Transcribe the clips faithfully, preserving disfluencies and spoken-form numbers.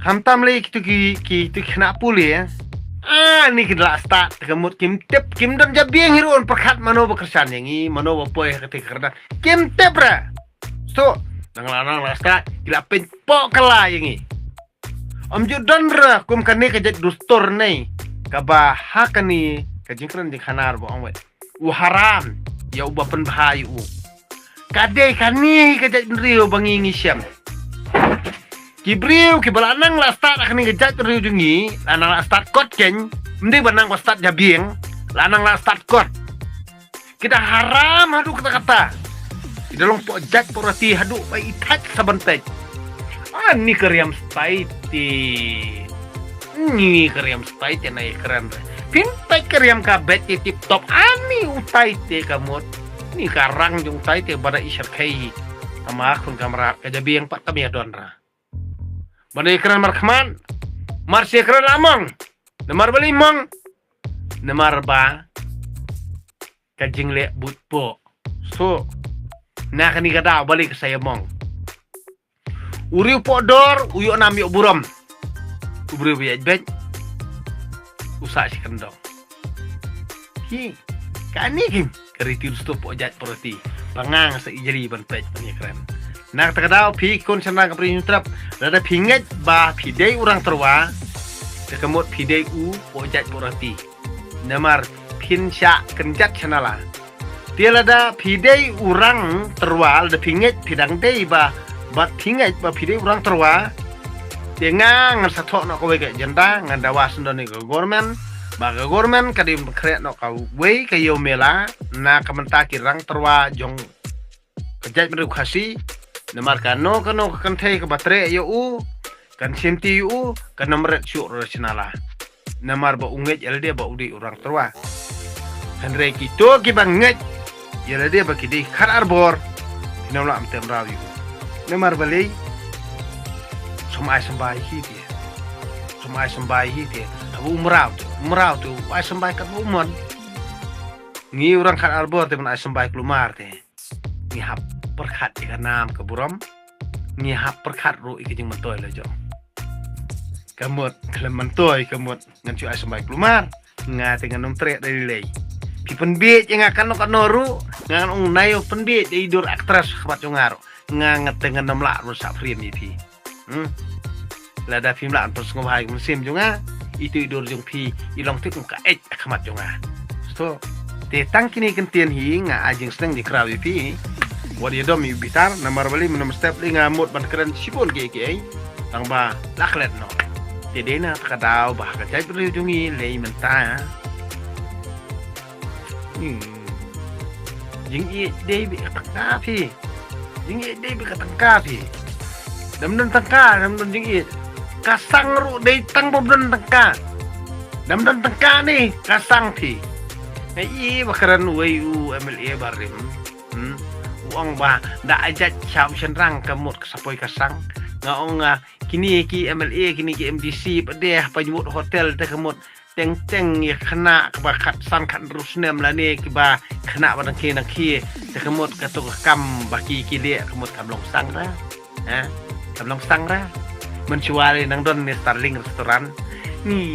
Khamtam lei kitu ki, kitu ki khynnah pule. Ah, ni ki la start, ka mut kim tip, kim don jabieng hi ruh ban pyrkhat mano ba kyrshan ïa ngi, mano ba poi ha kata ka kyrdan. Kim tip re. So, nang la, nang la start, ki la pynpoh kylla ïa ngi. Ym ju don re kum kane ka jait dustur ne, kaba ha kane ka jingkren jingkhana ba ong wei, u haram ïa uba pynbha ïa u. Ka dei kane ka jaitbynriew ba ngi ngi shem. Ki briew kiba la nang la start ha kane ka jaitbynriew jong ngi, la nang la start kot keiñ, ym dei ba nang ba start jabieng, la nang la start kot. Ki da haram haduh katta katta. Ki da long poh jait poh rati haduh ba i thait sa ban peit. Ah, ni ka riam stai te. Ni ka riam stai te na i kren re. Phin peit ka riam ka beit te tip top. Ah, ni utai te ka mut. Ni ka rang jong utai te ba da i syrkhei. Tama khun ka mrad ka jabieng pat kam ïa don ra. Ba da i kren markhmat. Mar shu kren la mong. Namar balei mong? Namar ba ka jingleh buit poh. So, na kane ka daw balei ka sa ïa mong. U riew poh dor, u ïoh nam ïoh burom. U briew ba ïaid beit, u sah shi kyndong. Hi, kane keiñ ka riti dustur poh jait poh rati. Ba nga nga sa ijli ban peit ban ïakren. Na kata ka daw phi khun shynrang ka Pyrshah Hynñiewtrep, lada phi ngeit ba phi dei u rang tyrwa, te ka mut phi dei u poh jait poh rati. Namar phin shah kynjat sha nala. Te lada phi dei u rang tyrwa, lada phi ngeit phi dang dei ba, bad phi ngeit ba phi dei u rang tyrwa, te nga ngan sa thoh noh kawei ka agenda, ngan dawa sngewdon ïa ka government, ba ka government ka dei ban khreh noh kawei ka ïew mela na ka bynta ki rang tyrwa jong ka jaitbynriew Khasi. Namar kano kano ka kynthei kaba treh ïa u, kan shimti ïa u, kan ym ret shuh ruh sha nala. Namar ba u ngeit ïa lade ba u dei u rang tyrwa. Hynrei kito kiba ngeit ïa lade ba ki dei khadar bor, phin ym lah ban tem raw ïa u. Namar balei? Sum ai symbai hi te. Sum ai symbai hi te. Haba u mraw te, u mraw te u ai symbai katba u mon. Ngi u rang khadar bor te ban ai symbai kulmar te. Ngi hap pyrkhat ïa ka nam ka burom. Ngi hap pyrkhat ruh ïa ka jingmyntoi la jong. Ka mut khlem myntoi ka mut ngan shu ai symbai kulmar. Nga te ngan ym treh da lei lei. Phi pynbieit ïa nga kano kano ruh, nga ngan ong nai ïoh pynbieit da i dur actress khmat jong nga ruh. Nga nga te ngan ym lah ruh sah frame ïa phi. Hmm. Lada phim lah ban pynsngewbha ïa ka mynsiem jong nga, itu i dur jong phi i long te kum ka eit ha khmat jong nga. Sto. Te tang kine ki ktien hi nga ai jingsneng jingkraw ïa phi. Wat ïadom ïa u bitar, namar balei mynno mynstep lei nga mut ban kren shibun kiei kiei. Tang ba la klet noh. Te dei na kata ka daw ba ha ka jaitbynriew jong ngi lei mynta. Hmm. Jingïeit dei bad ka tyngka phi. Jingïeit dei bad ka tyngka phi. Dam don tyngka, dam don jingïeit. Ka sang ruh dei tang ba don tyngka. Dam don tyngka ne, ka sang phi. Nga i ba kren uwei u M L A barim. Hmm. U ong ba da ai jait sha u shynrang ka mut ka sa poi ka sang. Nga ong nga kine ki M L A, kine ki M D C ba dei ha pynmut hotel te ka mut teng teng ïa khynnah kaba khatsan khathynriew snem lane kiba khynnah ba dang khie dang khie. Te ka mut kato ka kam ba ki ki leh ka mut kam long sang ra. Ha? Kam long sang ra. Mynshuwa lei nang don ne Starling Restaurant. Ni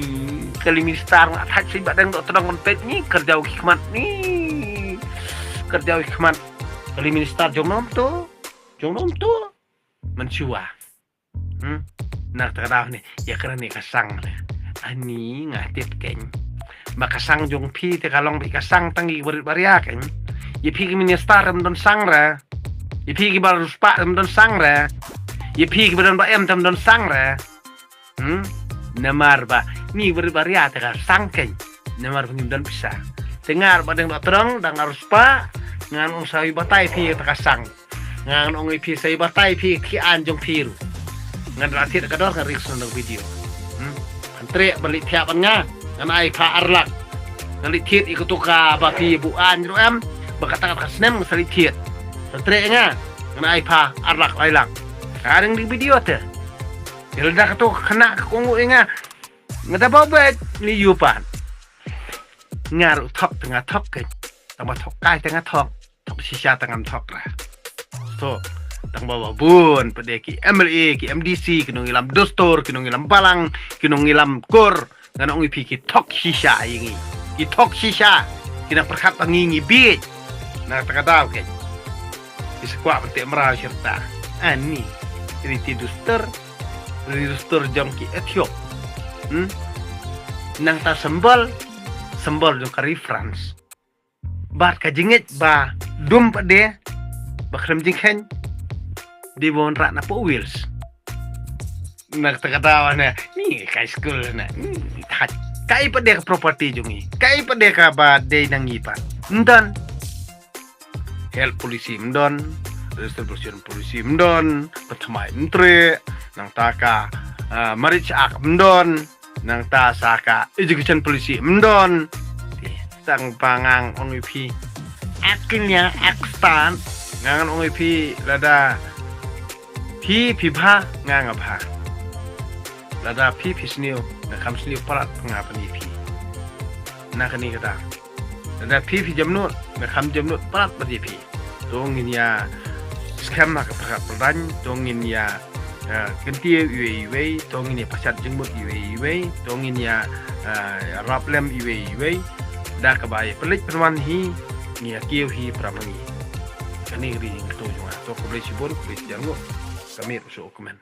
kali minister nga thait shi ba dang dok tdong kon pet ni kerja u khmat ni. Kerja u khmat. Kali minister jong nom tu. Jong nom tu. Mynshuwa. Hmm? Na kata ka daw ne, ïa kren ïa ka sang ne. Ani nga tip keiñ. Ba ka sang jong phi te ka long ba ka sang tang ïa ki barit baria keiñ. Ïa phi ki minister ym don sang ra. Ïa phi ki ba riewspah ym don sang ra. Ïa phi ki ba don ba em te ym don sang ra. Hmm? Namar ba ngi barit baria te ka sang keiñ. Namar ba ngim don pisa. Te nga ba dang dok tdong, dang riewspah, ngan ong sa ïa batai phi te ka sang. Ngan ong ïa phi sa ïa batai phi ki aiñ jong phi ruh. Ngan la thied ka dor ngan ring sngewdon video. Hmm? Ngan treh ban leit thiah ban nga. Ngan ai pha ar lak. Ngan leit thied ïa kato kaba phi buh aiñ ruh em. Ba kata ka snem ngan sa leit thied. Ngan treh nga. Ngan ai pha ar lak lai lak. Ka ring di video te. Ïa lada kato ka khynnah ka kohnguh ïa nga. Nga da bau beit li yu pan. Nga ruh thok te nga thok keiñ. Tang ba thok kai te nga thok. Thok shisha te ngam thok ra. To. Tang ba ba bun pat de ki M L A, ki M D C, ki nongïalam dustur, ki nongïalam balang, ki nongïalam kur. Ngan ong ïa phi ki thok shisha ïa ngi. Ki thok shisha. Ki nang pyrkhat ba ngi ngi bieit. Na kata ka daw keiñ, ki sa kwah ban teh mraw sha rta. Ani. Riti dustur. Riti dustur jong ki Ethiop. Hmm? Nangta symbol. Symbol jong ka ri France. Bad ka jingngeit ba dum pat de, ba khlem jingkheiñ, dei ba wanrah na poh Wales. Na kata ka daw ne, ni ka skul ne, ni thait. Kaei pat de ka property jong ngi. Kaei pat de kaba dei na ngi pat. Ym don. Health policy ym don, distribution policy ym don, pynthymmai ym treh, nangta ka, ah, Marriage Act ym don, nangta sa ka education policy ym don. Te tang ba ngan ong ïa phi, ak kñia ak stad, ngan ong ïa phi, lada phi phi bha, nga nga bha. Lada phi phi sniew, nga kham sniew palat nga ban ïa phi. Na kane ka daw, lada phi phi jemnud, nga kham jemnud palat ban ïa phi. To ngin ïa skhem ha ka pyrkhat pyrdaiñ, to ngin ïa, eh, kyntiew iwei iwei, to ngin ïa pyrshah jingmut iwei iwei, to ngin ïa, eh, rap lem iwei iwei. Da kaba ïa pynleit pynwan hi, ngi ïa kiew hi para ma ngi. Kane ka dei ka jingkyntu jong nga. To khublei shibun, khublei shihajar nguh. Ka miet u shu kmen.